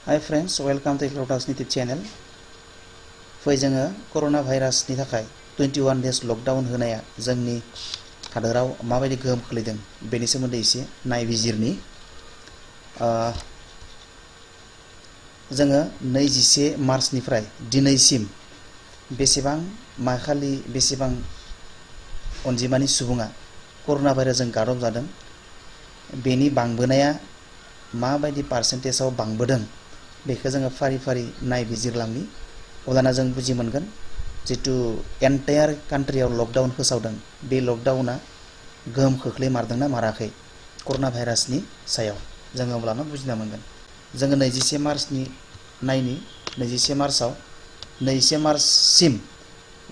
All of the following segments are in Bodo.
Hi friends, welcome to Cloudhouse YouTube channel. फै जोङो करona भाइरासनि थाखाय 21 days लकडाउन होनाया जोंनि हादोराव माबायदि गोहोम खोलैदों बेनि सोमोन्दै एसे नायबिजिरनि। जोङो 21 मार्चनिफ्राय दिनैसिम बेसेबां माखालि बेसेबां अनजिमानि सुबुङा करona भाइरासजों गादब जादों बेनि बांबोनाया माबायदि पार्सेन्टेजआव बांबोदों बेखौ जोङो फारि फारि नायबिजिरलांनि। अब्लाना जों बुजि मोनगोन जितु एन्टायार कान्ट्रियाव लकडाउन फोसावदों बे लकडाउना गोहोम खोख्लैमारदोंना माराखै करona भाइरासनि सायाव जोङो अब्लाना बुजिना मोनगोन। जोङो 21 मार्चनि नायनि 21 मार्चआव 21 मार्चसिम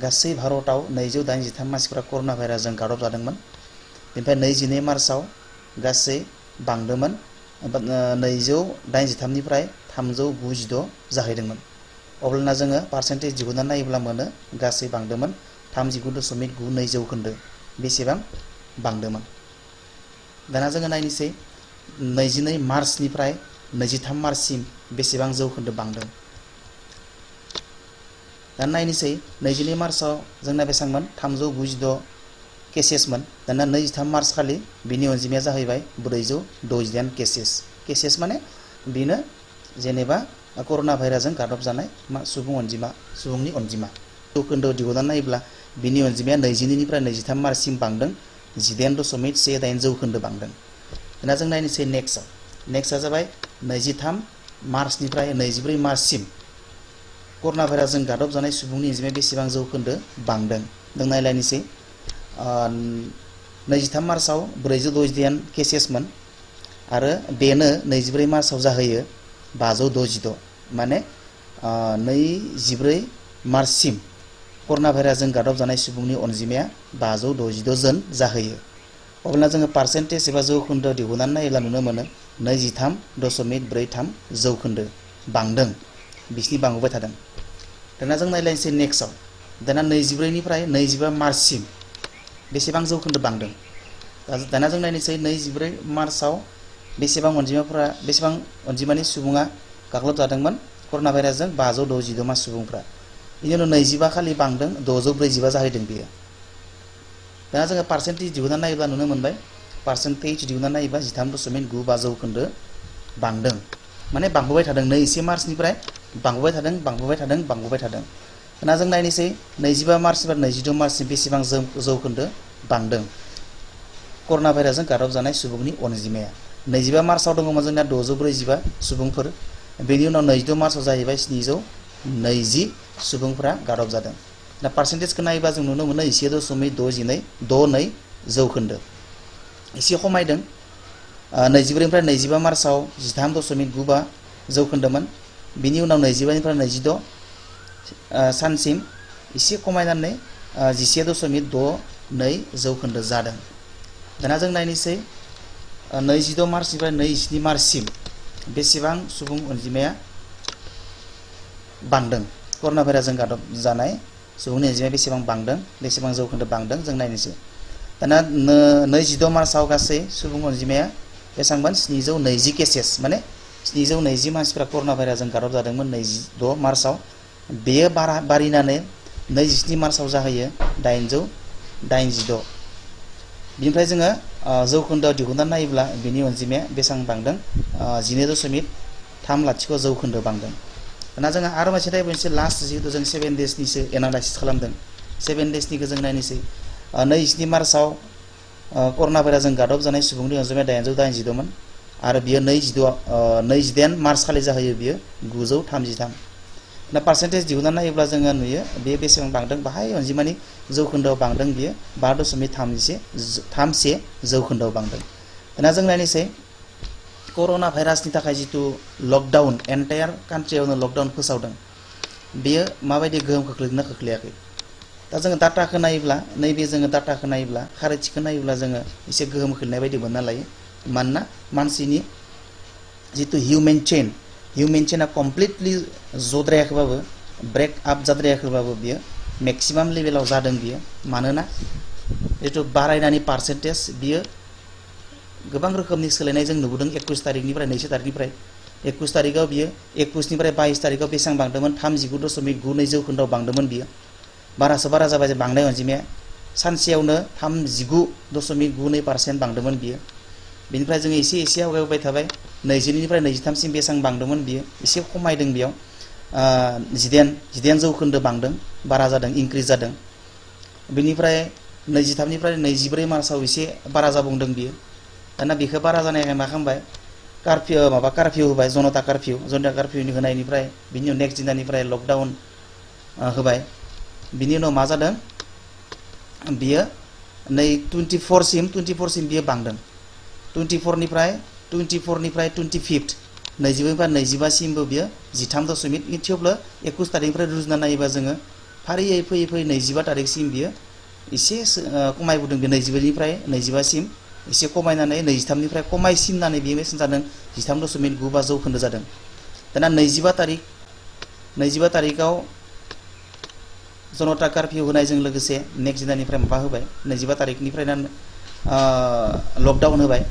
गासै भारतआव 283 मानसिफोरा करona भाइरासजों गादब जादोंमोन। बेनिफ्राय 22 मार्चआव गासै बांदोंमोन 283 निफ्राय 396 जाहैदोंमोन। अब्लाना जोङो पार्सेन्टेज दिहुननानै नायोब्ला मोनो गासै बांदोंमोन 39.92 जौखोन्दो बेसेबां बांदोंमोन। दाना जोङो नायनोसै 22 मार्चनिफ्राय 23 मार्चसिम बेसेबां जौखोन्दो बांदों। दाना नायनोसै 22 मार्चआव जोंना बेसेबांमोन 396 केसेसमोन। दाना 23 मार्च खालि बिनि अनजिमाया जाहैबाय 468 केसेस माने बेनो जेनेबा करona भाइरासजों गादब जानाय सुबुं अनजिमा सुबुंनि अनजिमा जौखोन्दो दिहुननानै नायोब्ला बिनि अनजिमाया 22 निफ्राय 23 मार्चसिम बांदों 18.18 जौखोन्दो बांदों। दाना जों नायनोसै नेक्स्टआ जाबाय 23 मार्चनिफ्राय 24 मार्चसिम करona भाइरासजों गादब जानाय सुबुंनि अनजिमाया बेसेबां जौखोन्दो बांदों जों नायलायनोसै। 23 मार्चआव 468 केसेसमोन आरो बेनो 24 मार्चआव जाहैयो 566 माने 24 मार्चसिम करona भाइरासजों गादब जानाय सुबुंनि अनजिमाया 566 जन जाहैयो। अब्ला जोङो पार्सेन्टेज एबा जौखोन्दो दिहुननानै नायोब्ला नुनो मोनो 23.43 जौखोन्दो बांदों बिसिनि बांबोबाय थादों। दाना जों नायलायनोसै नेक्स्टआव दाना 24 निफ्राय 25 मार्चसिम बेसेबां जौखोन्दो बांदों। दाना जों नायनोसै 24 मार्चआव बेसेबां अनजिमानि सुबुङा गाग्लोबजादोंमोन करona भाइरासजों 566 मा सुबुंफ्रा। बेनि उनाव 25 खालि बांदों 645 जाहैदों बेयो। दाना जोङो पार्सेन्टेज दिहुननानै नायोब्ला नुनो मोनबाय पार्सेन्टेज दिहुननानै नायोब्ला 13.95 जौखोन्दो बांदों माने बांबोबाय थादों 21 मार्चनिफ्राय बांबोबाय थादों। दाना जों नायनोसै 25 मार्चनिफ्राय 26 मार्चसिम बेसेबां जौखोन्दो बांदों करona भाइरासजों गादब जानाय सुबुंनि अनजिमाया। 25 मार्चआव दङमोन जोंना 645 सुबुंफोर बेनि उनाव 26 मार्चआव जाहैबाय 720 सुबुंफोरा गादब जादों। दा पार्सेन्टेजखौ नायोबा जों नुनो मोनो 1.62 जौखोन्दो एसे खमायदों। 24 निफ्राय 25 मार्चआव 13.95 जौखोन्दोमोन बिनि उनाव 25 निफ्राय 26 सानसिम एसे खमायनानै 11.62 जौखोन्दो जादों। दाना जों नायनोसै 26 मार्चनिफ्राय 27 मार्चसिम बेसेबां सुबुं अनजिमाया बांदों करona भाइरासजों गादब जानाय सुबुंनि अनजिमाया बेसेबां बांदों बेसेबां जौखोन्दो बांदों जों नायनोसै। दाना 26 मार्चआव गासै सुबुं अनजिमाया बेसेबांमोन 720 केसेस माने 720 मानसिफोरा करona भाइरासजों गादब जादोंमोन 26 मार्चआव। बेयो बारिनानै 27 मार्चआव जाहैयो 886। बिनिफ्राय जोङो जौखोन्दोआव दिहुननानै नायोब्ला बिनि अनजिमाया बेसेबां बांदों 12.30 जौखोन्दो बांदों। दाना जोङो आरो मोनसे नायबावनोसै लास्ट जिहेतु जों 7 डेसनिसो एनालाइसिस खालामदों 7 डेसनिखौ जों नायनोसै। 27 मार्चआव करona भाइरासजों गादब जानाय सुबुंनि अनजिमाया 886 मोन आरो बियो 28 मार्च खालि जाहैयो बियो 933। दा पार्सेन्टेज दिहुननानै नायोब्ला जोङो नुयो बेयो बेसेबां बांदों बाहाय अनजिमानि जौखोन्दोआव बांदों बियो 5.31 जौखोन्दोआव बांदों। दाना जों नायनोसै करona भाइरासनि थाखाय जितु लकडाउन एन्टायार कान्ट्रियावनो लकडाउन फोसावदों बेयो माबायदि गोहोम खोख्लैदोंना खोख्लैयाखै। दा जोङो डाटाखौ नायोब्ला खारिथिखौ नायोब्ला जोङो एसे गोहोम खोख्लैनाय बायदि मोनना लायो। मानोना मानसिनि जितु हिउमेन चेना कमप्लिटलि जद्रायाखैबाबो ब्रेक आप जाद्रायाखैबाबो बियो मेक्सिमाम लेभेलाव जादों बियो। मानोना जितु बारायनायनि पार्सेन्टेज बियो गोबां रोखोमनि सोलायनाय जों नुबोदों 21 तारिखनिफ्राय 22 तारिखनिफ्राय 21 तारिखाव बियो 21 निफ्राय 22 तारिखाव बेसेबां बांदोंमोन 39.92 जौखोन्दोआव बांदोंमोन बियो बारासो बारा जाबाय बांनाय अनजिमाया सानसेयावनो 39.92% बांदोंमोन बियो बेनिफ्राय जोङो एसे एसे आवगायबाय थाबाय 22 निफ्राय 23 सिम बेसेबां बांदोंमोन बियो एसे खमायदों बेयाव 19 जौखोन्दो बांदों बारा जादों इंक्रिज जादों बेनिफ्राय 23 निफ्राय 24 मार्चआव एसे बारा जाबावदों बियो दाना बेखौ बारा जानायखाय मा खालामबाय कारफिउ होबाय जनता कारफिउनि होनायनिफ्राय बिनि उनाव नेक्स्ट दिननिफ्राय लकडाउन होबाय बिनि उनाव मा जादों बियो नै 24 सिम बियो बांदों 24 निफ्राय 25 निफ्राय 25 सिमबो बियो 13.8 थेवब्लो 21 तारिखनिफ्राय रुजुना नायोबा जोङो फारियै फैयै 25 तारिखसिम बियो एसे खमायबोदों बे 24 निफ्राय 25 सिम एसे खमायनानै 23 निफ्राय खमायसिननानै बियो बेसेबां जादों 13.95 जौखोन्दो जादों दाना 25 तारिखाव जनता कारफिउ होनायजों लोगोसे नेक्स्ट दिननिफ्राय माबा होबाय 25 तारिखनिफ्राय लकडाउन होबाय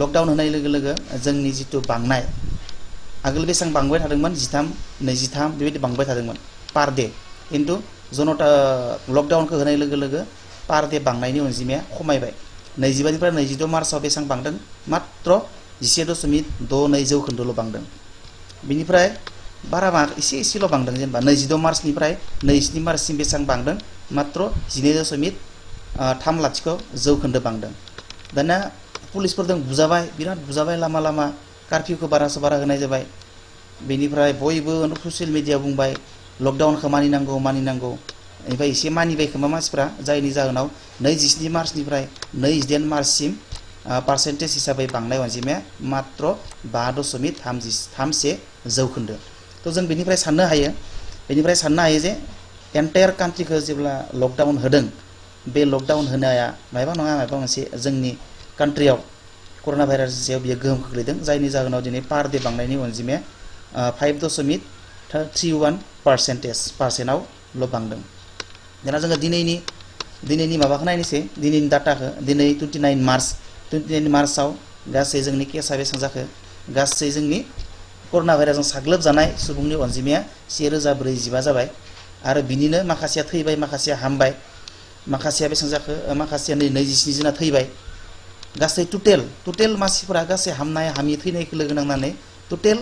लकडाउन होनाय लोगो लोगो जोंनि जितु बांनाय आगोल बेसेबां बांबाय थादोंमोन 23 बेबायदि बांबाय थादोंमोन पार डे किन्तु जनता लकडाउनखौ होनाय लोगो लोगो पार डे बांनायनि अनजिमाया खमायबाय 25 निफ्राय 26 मार्चआव बेसेबां बांदों मात्र 11.62 जौखोन्दोल' बांदों बिनिफ्राय बारा एसेल' बांदों जेनेबा 26 मार्चनिफ्राय 27 मार्चसिम बेसेबां बांदों मात्र 12.30 जौखोन्दो बांदों दाना पुलिसफोरजों बुजाबाय बिराद बुजाबाय लामा कारफिउखौ बारासो बारा होनाय जाबाय बेनिफ्राय बयबो ससियेल मिडिया बुंबाय लकडाउनखौ मानिनांगौ ओमफ्राय एसे मानिबाय खोमा मानसिफ्रा जायनि जाहोनाव 27 मार्चनिफ्राय 29 मार्चसिम पार्सेन्टेज हिसाबै बांनाय अनजिमाया मात्र 5.31 जौखोन्दो तो जों बेनिफ्राय साननो हायो जे एन्टायार कान्ट्रिखौ जेब्ला लकडाउन होदों बे लकडाउन होनाया मायबा नङा मायबा मोनसे जोंनि कान्ट्रियाव कर'ना भाइरासनि सायाव बियो गोहोम खोख्लैदों जायनि जाहोनाव दिनै पार डे बांनायनि अनजिमाया 5.31% बांदों दाना जोङो दिनैनि माबाखौ नायनोसै दिनैनि डाटाखौ दिनै 29 मार्चआव गासै जोंनि केसा बेसेबां जाखो गासै जोंनि कर'ना भाइरासजों साग्लोबजानाय सुबुंनि अनजिमाया 1045 जाबाय आरो बिनिनो माखासेया थैबाय माखासेया हामबाय माखासेया बेसेबां जाखो माखासेया 27 जना थैबाय गासै टोटेल मानसिफोरा गासै हामनाय हामि थैनायखौ लोगो नांनानै टोटेल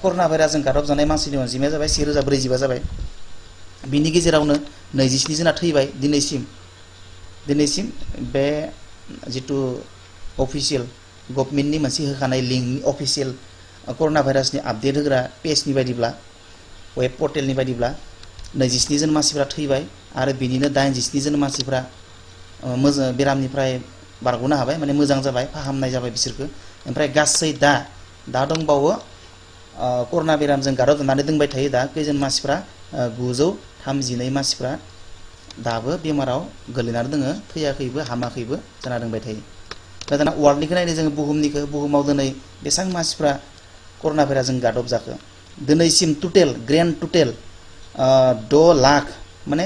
कर'ना भाइरासजों गादबजानाय मानसिनि अनजिमाया जाबाय 1045 जाबाय बिनि गेजेरावनो 27 जना थैबाय दिनैसिम बे जितु अफिसियेल गभर्नमेन्टनि मोनसे होखानाय लिंकनि अफिसियेल कर'ना भाइरासनि आपडेट होग्रा पेजनि बायदिब्ला वेब पर्टेलनि बायदिब्ला 27 जन मानसिफ्रा थैबाय आरो बिनिनो 87 जन मानसिफ्रा मोजां बेरामनिफ्राय बारग'नो हाबाय माने मोजां जाबाय फाहामनाय जाबाय बिसोरखौ ओमफ्राय गासै दा दंबावो कर'ना बेरामजों गादबजानानै दंबाय थायो दा खैजन मानसिफ्रा 932 मानसिफ्रा दाबो बेमाराव गोलैनानै दङ थैयाखैबो हामाखैबो जाना दंबाय थायो दाना वर्ल्डनिखौ नायनो जोङो बुहुमाव दिनै बेसेबां मानसिफ्रा कर'ना भाइरासजों गादब जाखो दिनैसिम ग्रेन्ड टोटेल 6 लाख माने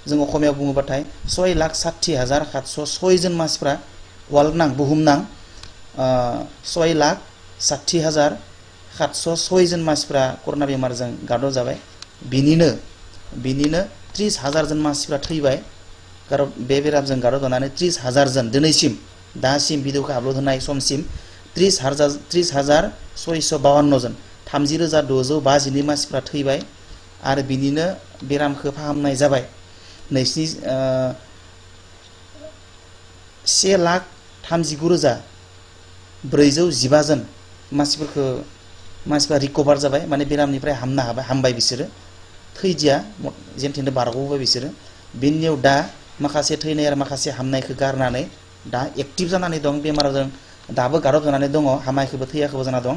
जों असमियाव बुङोबाथाय 6,60,706 जन मानसिफ्रा वर्ल्ड बुहुमनां 6,60,706 जन मानसिफ्रा कर'ना बेमारजों गादब जाबाय बिनिनो 30,000 जन मानसिफ्रा थैबाय कारण बे बेरामजों गादबजानानै 30,000 जन दिनैसिम दासिम भिडिअखौ आपल'ड होनाय समसिम 30,652 जन 30,652 मानसिफ्रा थैबाय आरो बिनिनो बेरामखौ फाहामनाय जाबाय 1,39,415 जन मानसिफ्रा रिकभार जाबाय माने बेरामनिफ्राय हामबाय बिसोरो थैदिया जेनथेन बारग'बाय बिसोरो बिनियाव दा माखासे थैनाय आरो माखासे हामनायखौ गारनानै दा एक्टिभ जानानै दं बेमारजों दाबो गादब जानानै दङ हामायखौबो थैयाखैबो जाना दं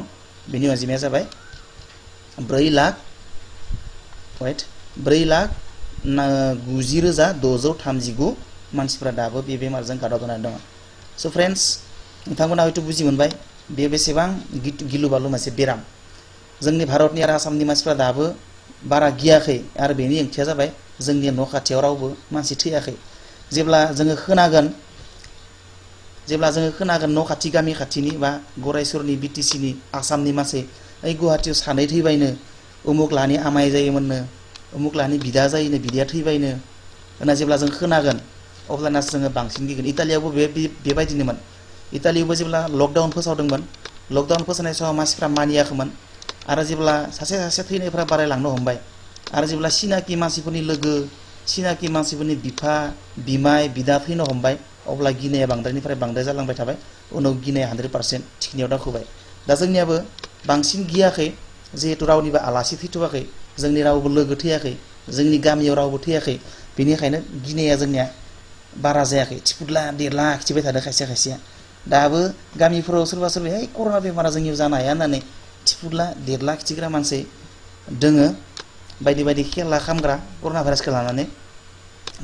बिनि अनजिमाया जाबाय 4,90,639 मानसिफ्रा दाबो बे बेमारजों गादब जानानै दङ स' फ्रेन्ड्स नोंथांमोना हयथ' बुजि मोनबाय बे बेसेबां गिलु बालु मोनसे बेराम जोंनि भारतनि आरो आसामनि मानसिफ्रा दाबो बारा गियाखै आरो बेनि ओंथिया जाबाय जोंनि न' खाथियाव रावबो मानसि थैयाखै जेब्ला जोङो खोनागोन जेब्ला जोङो खोनागोन न' खाथि गामि खाथिनि बा गरायसरनि बिटिसिनि आसामनि मानसि ओइ गुवाहाटीयाव सानै थैबायनो उमुक लानि आमाय जायोमोननो उमुक लानि बिदा जायोनो बिदाया थैबायनो होनना जेब्ला जों खोनागोन अब्लाना जोङो बांसिन गिगोन इटालियावबो बेबायदिनोमोन इटालियावबो जेब्ला लकडाउन फोसावदोंमोन लकडाउन फोसावनाय समाव मानसिफ्रा मानियाखैमोन आरो जेब्ला सासे सासे थैनायफ्रा बारायलांनो हमबाय आरो जेब्ला सिनाकि मानसिफोरनि लोगो सिनाकि मानसिफोरनि बिफा बिमाय बिदा थैनो हमबाय अब्ला गिनाया बांद्रायनिफ्राय बांद्राय जालांबाय थाबाय उनाव गिनाया 100% थिखिनियाव दावखोबाय दा जोंनियाबो बांसिन गियाखै जिहेतु रावनिबो आलासि थैथ'वाखै जोंनि रावबो लोगो थैयाखै जोंनि गामियाव रावबो थैयाखै बेनिखायनो गिनाया जोंनिया बारा जायाखै थिफुदला देरला खिथिबाय थादों खायसे खायसेया दाबो गामिफोराव सोरबा सोरबा है कर'ना बेमारा जोंनियाव जानो हाया होननानै थिफुदला देरला खिथिग्रा मानसि दोङो बायदि बायदि खेला खामग्रा कर'ना भाइरासखौ लानानै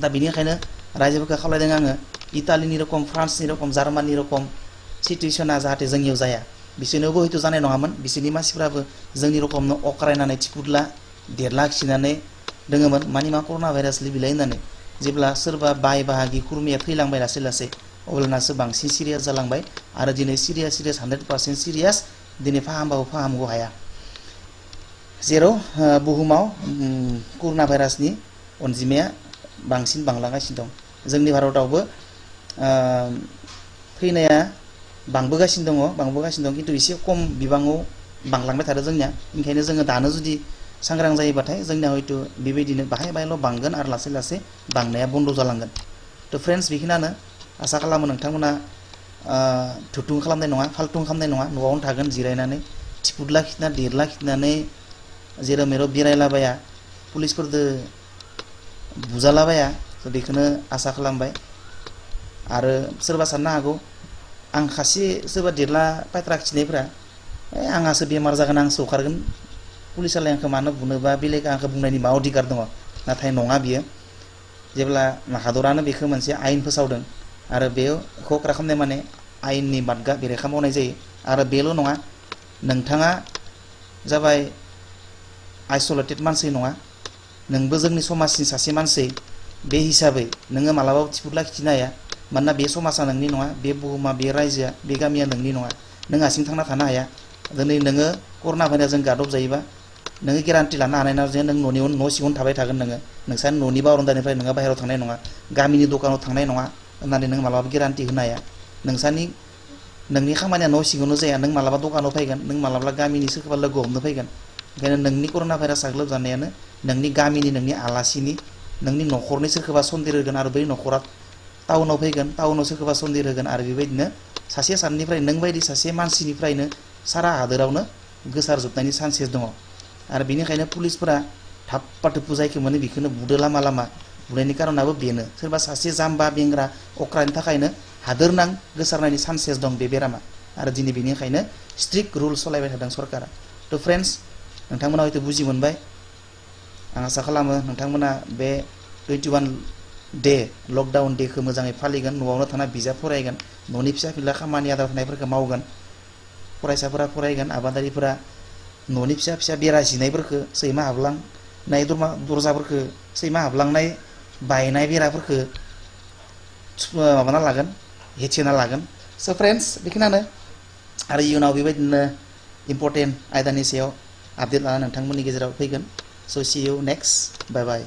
दा बेनिखायनो रायजोफोरखौ खावलायदों आङो इटालिनि रखम फ्रान्सनि रखम जार्मानि रखम सिटुएसना जाहाथे जोंनियाव जाया बिसोरनोबो हयथ' जानाय नङामोन बिसोरनि मानसिफ्राबो जोंनि रखमनो अक्रायनानै थिफुदला देरला खिनानै दोङोमोन मानि मा कर'ना भाइरासनि बिलाइ होननानै जेब्ला सोरबा बाय बाहागि खुरमिया थैलांबाय लासै लासै अब्लानासो बांसिन सिरियास जालांबाय आरो दिनै सिरियास 100% सिरियास दिनै फाहामबाबो फाहामगौ हाया जेराव बुहुमाव कर'ना भाइरासनि अनजिमाया बांसिन बांलांगासिनो दं जोंनि भारतआवबो थैनाया बांबोगासिनो दं खिन्थु एसे खम बिबाङाव बांलांबाय थादों जोंनिया ओंखायनो जोङो दानो जुदि सांग्रां जायोबाथाय जोंनिया हयथ' बेबायदिनो बाहाय बाहायल' बांगोन आरो लासै लासै बांनाया बन्द जालांगोन थ' फ्रेन्ड्स बेखिनियानो आसा खालामो नोंथांमोना थुथुं खालामनाय नङा फाल्थुं खालामनाय नङा न'आवनो थागोन जिरायनानै थिफुदला खिथिना देरला खिथिनानै जेराव मेराव बेरायलाबाया पुलिसफोरदो बुजालाबाया थ' बेखौनो आसा खालामबाय आरो सोरबा साननो हागौ आं खासे सोरबा देरला पायत्रा खिथिनायफ्रा आंहासो बेमार जागोन आंसो अखारगोन पुलिसालाय आंखौ मानो बुनोबा बेलेग आंखौ बुंनायनि मा अधिकार दङ नाथाय नङा बियो जेब्ला हादरानो बेखौ मोनसे आयेन फोसावदों आरो बेखौ खरा खालामनाय माने आयेननि बादगा बेरेखा मावनाय जायो आरो बेल' नङा नोंथाङा जाबाय आइसोलेटेड मानसि नङा नोंबो जोंनि समाजनि सासे मानसि बे हिसाबै नोङो मालाबाबो थिफुदला खिथिनो हाया मानोना बे समाजा नोंनि नङा बे बुहुमा बे रायजोआ बे गामिया नोंनि नङा नों हारसिं थांना थानो हाया दिनै नोङो कर'ना भाइरासजों गादब जायोबा नोङो गेरान्टि लानो हानाय नङा जे नों न' सिङावनो थाबाय थागोन नोङो नोंसानि न'नि बारान्दानिफ्राय नोङो बाहेरायाव थांनाय नङा गामिनि दखानाव थांनाय नङा होननानै नों मालाबाबो गेरान्टि होनो हाया नोंनि खामानिया न' सिङावनो जाया नों मालाबा दखानाव फैगोन नों मालाबा गामिनि सोरखौबा लोगो हमनो फैगोन ओंखायनो नोंनि कर'ना भाइरास साग्लोबजानायानो नोंनि गामिनि नोंनि आलासिनि नोंनि न'खरनि सोरखौबा सन्देर होगोन आरो बै न'खरा टाउनाव फैगोन टाउनाव सोरखौबा सन्देर होगोन आरो बेबायदिनो सासे साननिफ्राय नों बायदि सासे मानसिनिफ्रायनो सारा हादोरावनो गोसारजोबनायनि चान्सेस दङ आरो बेनिखायनो पुलिसफोरा थाब थुब जायखौ मोनो बेखौनो बुदो लामा लामा बुनायनि कारनाबो बेनो सोरबा सासे जाम्बा बेंग्रा अख्रानि थाखायनो हादोरनां गोसारनायनि चान्सेस दं बे बेरामा आरो दिनै बेनिखायनो स्ट्रिक्ट रुल्स सालायबाय थादों सरकारा थ' फ्रेन्ड्स नोंथांमोना हयथ' बुजि मोनबाय आं आसा खालामो नोंथांमोना बे 21 डे लकडाउन डेखौ मोजाङै फालिगोन न'आवनो थाना बिजाब फरायगोन न'नि फिसा फिला खामानि आदार होनायफोरखौ मावगोन फरायसाफोरा फरायगोन आबादारिफोरा न'नि फिसा फिसा बेरा जिनायफोरखौ सैमा हाबलांनाय दरजाफोरखौ सैमा हाबलांनाय बायनाय बेराफोरखौ माबाना लागोन हेथेना लागोन स' फ्रेन्ड्स बेखिनियानो आरो इयुनाव बेबायदिनो इम्परटेन्ट आयदानि सायाव आपडेट लानानै नोंथांमोननि गेजेराव फैगोन स' सी इउ नेक्स्ट बाय बाय